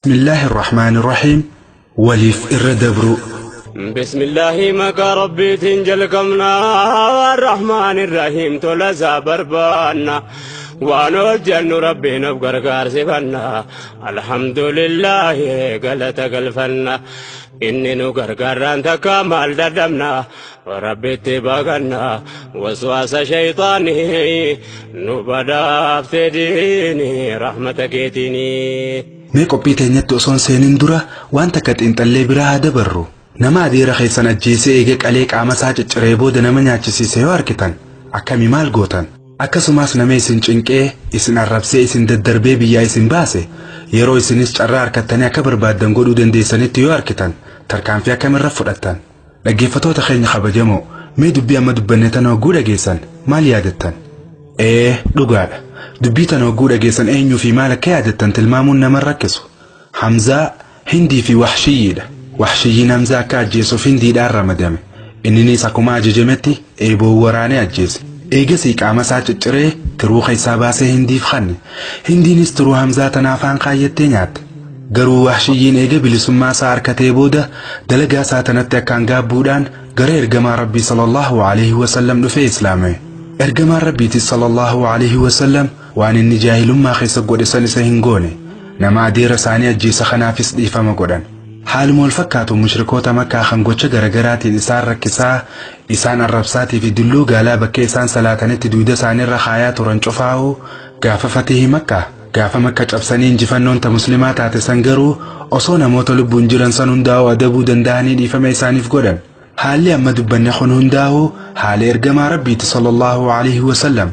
Bismillaahi Irrahmaani Irrahiim Waliif irra dabruu. Bismillaahi maqaa Rabbiitiin jalqabna Arrahmaan Irrahiim tola isaa barbaanna waan hojjennu Rabbiin of gargaarsifanna Alhamdulillaahi galata galfanna inni nu gargaarraan takka maal dadhabna Rabbitti baqanna waswaasa shayxaanii nu badhaafte diini rahmata keetiini. Mee qophii teenyatti osoo hin seenin dura waan takka xiinxallee biraa haa dabarru. Nama adeera keessan ajjeesee eega qalee qaama isaa cicciree booda nama nyaachisiise yoo arkitan akkami maal gootan? Akkasumas nama isin cinqee, isin arrabsee, isin daddarbee biyyaa isin baase yeroo isinis carraa arkattanii akka barbaaddan godhuu dandeessanitti yoo arkitan tarkaanfii akkamirra fudhattan? Dhaggeeffatoota keenya kabajamoo, mee dubbii amma dubbanne tana hogguu dhageessan maal yaadattan? Ee, dhugaadha. Dubbii tana hogguu dhageessan eenyuu fi maal akka yaadattan tilmaamuun nama hin rakkisu. Hamzaa, Hindii fi Wahshiyyiidha. Wahshiyyiin Hamzaa akka ajjeesuuf Hindiidhaan ramadame. Inniniis akkuma ajajametti eeboon waraanee ajjeese. Eegasii qaama isaa cicciree tiruu keessaa baasee Hindiif kanne. Hindiinis tiruu Hamzaa tana afaan kaayyattee nyaatte. Garuu Wahshiyyiin eega bilisummaa isaa arkatee booda dalagaa isaa tanatti akkaan gaabbuudhaan gara ergamaa Rabbii sallallahu alaihi wasallam dhufee islaamame. Ergamaan Rabbiitis sallallahu alaihi wasallam waan inni jaahilummaa keessa godhe san isa hin goone. Nama adeera isaanii ajjeese kanaafis dhiifama godhan. Haaluma wal fakkaatu mushrikoota Makkaa kan gocha garagaraatiin isaan rakkisaa, isaan arrabsaatii fi dulluu gaalaa bakka isaan salaatanitti dugda isaaniirra kaayaa turan cufaa'uu gaafa Fatihi Makkaa Gaafa Makka cabsanii injifannoon ta muslimaa taate san garuu osoo namoota lubbuun jiran san hundaa'uu adabuu danda'anii dhiifama isaaniif godhan. Haalli amma dubbanne kun hundaa'uu haala ergamaa Rabbiiti sallallahu alaihi wasallam.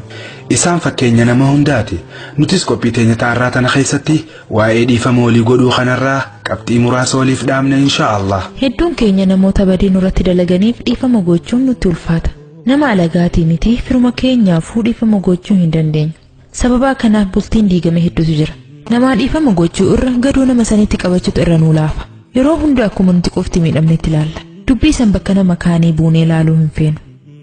Isaan fakkeenya nama hundaati. Nutis qophii teenya ta'arraa tana keessatti waa'ee dhiifama walii godhuu kanarraa qabxii muraasa waliif dhaamna insha Allah. Hedduun keenya namoota badii nurratti dalaganiif dhiifama gochuun nutti ulfaata. Nama alagaatii miti firuma keenyaafuu dhiifama gochuu hin dandeenyu. Sababaa kanaaf bultiin diigame hedduutu jira. Namaa dhiifama gochuu irra gadoo nama sanitti qabachuutu irra nuu laafa. Yeroo hunda akkuma nuti qofti miidhamnetti ilaalla. Dubbii san bakka nama kaanii buunee ilaaluu hin feenu.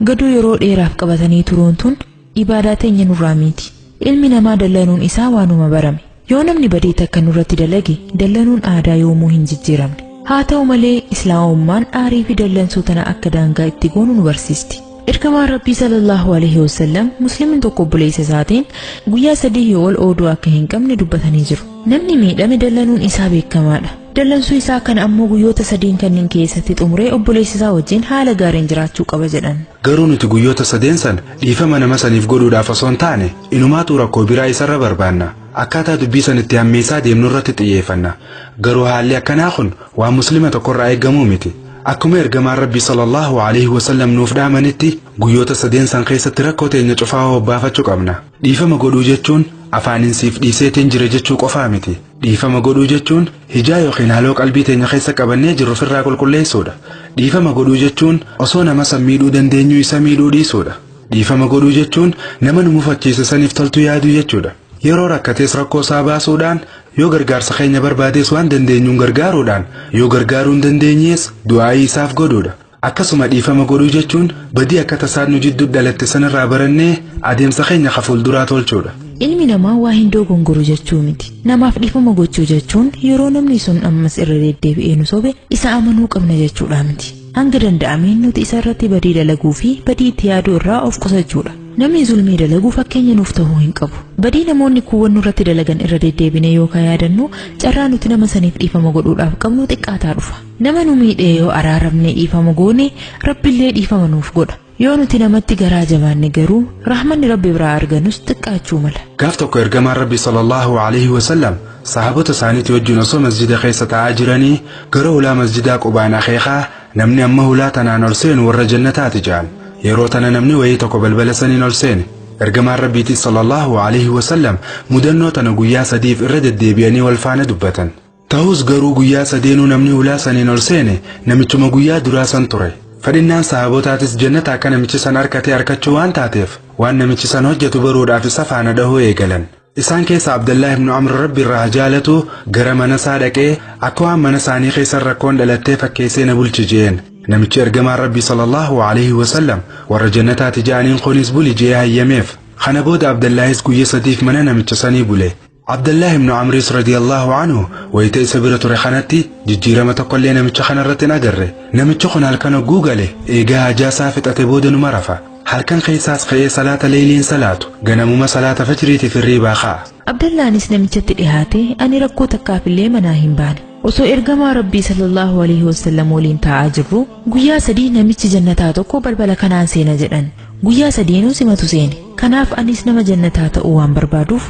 Gadoo yeroo dheeraaf qabatanii turuun tun ibaadaa teenya nurraa miti. Ilmi namaa dallanuun isaa waanuma barame. Yoo namni badii takka nurratti dalage dallanuun aadaa yoomuu hin jijjiiramne. Haa ta'u malee islaamummaan aarii fi dallansuu tana akka daangaa itti goonu nu barsiisti. Ergamaan Rabbii sallallahu alaihi wasallam musliimni tokko obboleessa isaatiin guyyaa sadii ol ooduu akka hin qabne dubbatanii jiru. Namni miidhame dallanuun isaa beekamaadha. Dallansuu isaa kana ammoo guyyoota sadiin kanneen keessatti xumuree obboleessa isaa wajjin haala gaariin jiraachuu qaba jedhan. Garuu nuti guyyoota sadeen san dhiifama nama saniif godhuudhaaf osoo hin taane inumaatuu rakkoo biraa isarra barbaanna. Akkaataa dubbii san itti hammeessaa deemnu irratti xiyyeeffanna. Garuu haalli akkanaa kun waan muslima tokkorraa eeggamuu miti. Akkuma ergamaan Rabbii sallallahu alaihi wasallam nuuf dhaamanitti guyyoota sadeen san keessatti rakkoo teenya cufaa hobbaafachuu qabna. Dhiifama godhuu jechuun afaaniin siif dhiiseetiin jira jechuu qofaa miti. Dhiifama godhuu jechuun hijaa yookiin haloo qalbii teenya keessa qabannee jirru ofirraa qulqulleessuudha. Dhiifama godhuu jechuun osoo nama san miidhuu dandeenyu isa miidhuu dhiisuudha. Dhiifama godhuu jechuun nama nu mufachiise saniif toltuu yaaduu jechuudha. Yeroo rakkatees rakkoo isaa baasuudhaan, yoo gargaarsa keenya barbaadees waan dandeenyuun gargaaruudhaan, yoo gargaaruu hin dandeenyees du'aa'ii isaaf godhuudha. Akkasuma dhiifama godhuu jechuun badii akka tasaan nu jidduu dhalatte sanirraa barannee adeemsa keenya ka fuulduraa tolchuudha. Ilmi namaa waa hin dogongoru jechuu miti. Namaaf dhiifama gochuu jechuun yeroo namni sun ammas irra deddeebi'ee nu sobe isa amanuu qabna jechuudha miti. Hanga danda'ameen nuti isa irratti badii dalaguu fi badii itti yaaduu irraa of qusachuudha. Namni zulmii dalagu fakkeenya nuuf ta'uu hin qabu. Badii namoonni kuuwwan nurratti dalagan irra deddeebinee yookaan yaadannu carraa nuti nama saniif dhiifama godhuudhaaf qabnu xiqqaataa dhufa. Nama nu miidhee yoo araaramnee dhiifama goone Rabbillee dhiifama nuuf godha. Yoo nuti namatti garaa jabaanne garuu rahmanni Rabbi biraa arganus xiqqaachuu mala. Gaaf tokko ergamaan Rabbi sallallahu alaihi wasallam sahaabota isaaniitii wajjin osoo masjida keessa taa'aa jiranii gara hulaa masjidaa qubaan akeekaa namni amma hulaa tanaan ol seenu warra jannataati jedhan. Yeroo tana namni wayii tokko balbala saniin ol seene. Ergamaan Rabbiitis sallallahu alaihi wasallam mudannoo tana guyyaa sadiif irra deddeebi'anii wal faana dubbatan. Ta'us garuu guyyaa sadeenuu namni hulaa saniin ol seene namichuma guyyaa duraa san ture. Fedhinnaan sahaabotaatis jannata akka namichi san arkate arkachuu waan taateef waan namichi san hojjetu baruudhaaf isa faana dhahuu eegalan. Isaan keessa Abdallah ibn Amr Rabbi irraa haa jaalatu gara mana isaa dhaqee akka waan mana isaanii keessa rakkoon dhalattee fakkeessee na bulchi jeen. Namichi ergamaan Rabbi sallallahu alaihi wasallam warra jannataati ja'aniin kunis buli je'ee hayyameef. Kana booda Abdallaahis guyya sadiif mana namicha sanii bule. Abdallah ibnu Amriis radiyallahu anhu wayita isa bira ture kanatti jijjiirama tokkollee namicha kanarratti hin agarre. Namichi kun halkan hogguu gale eegaa hajaa isaa fixate booda numa rafa. Halkan keessaas ka'ee salaata leeyliin salaatu, ganamuma salaata fajriitiif hirriibaa ka'a. Abdallaanis namichatti dhihaate, ani rakkoo takkaafillee manaa hin baane. Osoo ergamaa Rabbii sallallahu alaihi wasallam waliin taa'aa jirru guyyaa 3 namichi jannataa tokko balbala kanaan seena jedhan. Guyyaa sadiinuu simatu seene. Kanaaf anis nama jannataa ta'uu waan barbaaduuf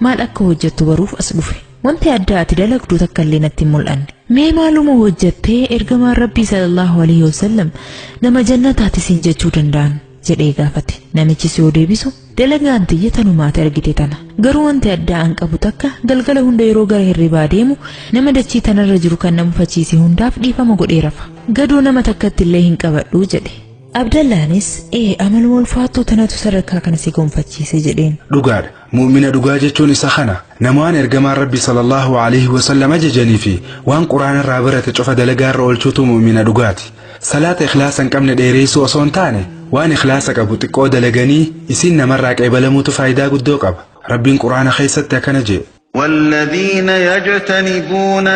maal akka hojjettu baruuf as dhufe. Wanti addaa ati dalagdu takka illee natti hin mul'anne. Mee maaluma hojjettee ergamaan Rabbii sallallahu alaihi wasallam nama jannataati siin jechuu danda'an jedhee gaafate. Namichis yoo deebisu, dalagaan tiyya tanumaati argite tana. Garuu wanti addaa an qabu takka galgala hunda yeroo gara hirribaa deemu nama dachii tanarra jiru kan na mufachiise hundaaf dhiifama godhee rafa. Gadoo nama takkatti illee hin qabadhu jedhe. Abdallaanis, ee amaluma ulfaattuu tanatu sadarkaa kana si gonfachiise jedheen. Dhugaadha. Mu'mina dhugaa jechuun isa kana. Nama waan ergamaan Rabbi sallallahu alaihi wasallam ajajanii fi waan Quraana irraa barate cufa dalagaa irra oolchuutu mu'mina dhugaati. Salaata ikhlaasa hin qabne dheereessuu osoo hin taane waan ikhlaasa qabu xiqqoo dalaganii isiin namarraa qeebalamuutu faayidaa guddoo qaba. Rabbiin Quraana keessatti akkana jedhe. والذين يجتنبون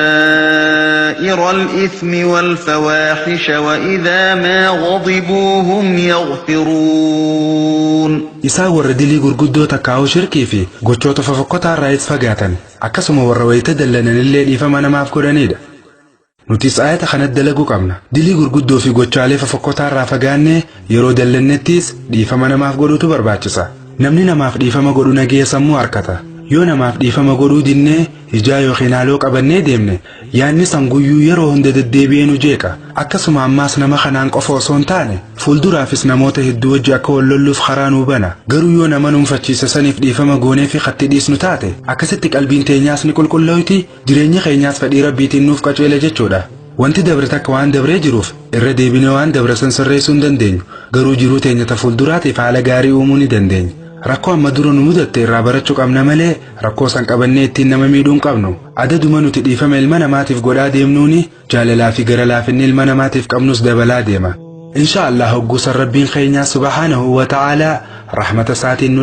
كبائر الإثم والفواحش وإذا ما غضبوا هم يغفرون. Isaan warra dilii gurguddoo takkaa'uu shirkii fi gochoota fofokkotaa irraayis fagaatan, akkasuma warra wayita dallananillee dhiifama namaaf godhanidha. Nutis ayata kanatti dalaguu qabna. Dilii gurguddoo fi gochaalee fofokkotaa irraa fagaannee yeroo dallannettis dhiifama namaaf godhuutu barbaachisa. Namni namaaf dhiifama godhu nagaya sammuu harkata. Yoo namaaf dhiifama godhuu dinnee ijaa yookiin haaloo qabannee deemne, yaadni san guyyuu yeroo hunda deddeebi'ee nu jeeqa. Akkasuma ammaas nama kanaan qofa osoo hin taane fuulduraafis namoota hedduu wajji akka wal lolluuf karaa nuu bana. Garuu yoo nama nuunfachiise saniif dhiifama goonee fi katti dhiisnu taate, akkasitti qalbiin teenyaas ni qulqullooyti, jireenyi keenyaas fedhii Rabbiitiin nuuf qajeela jechuudha. Wanti dabre takka waan dabree jiruuf irra deebinee waan dabre san sirreessuu hin dandeenyu. Garuu jiruu teenya ta fuulduraatiif haala gaarii uumuu ni dandeenya. Rakkoo amma dura nu mudatte irraa barachuu qabna malee rakkoo san qabannee ittiin nama miidhuu hin qabnu. Adaduma nuti dhiifama ilma namaatiif godhaa deemnuuni jaalalaa fi gara laafinni ilma namaatiif qabnus dabalaa deema. Insha Allah hogguu san Rabbiin keenya subhaanahu wa ta'aalaa rahmata isaatiin nu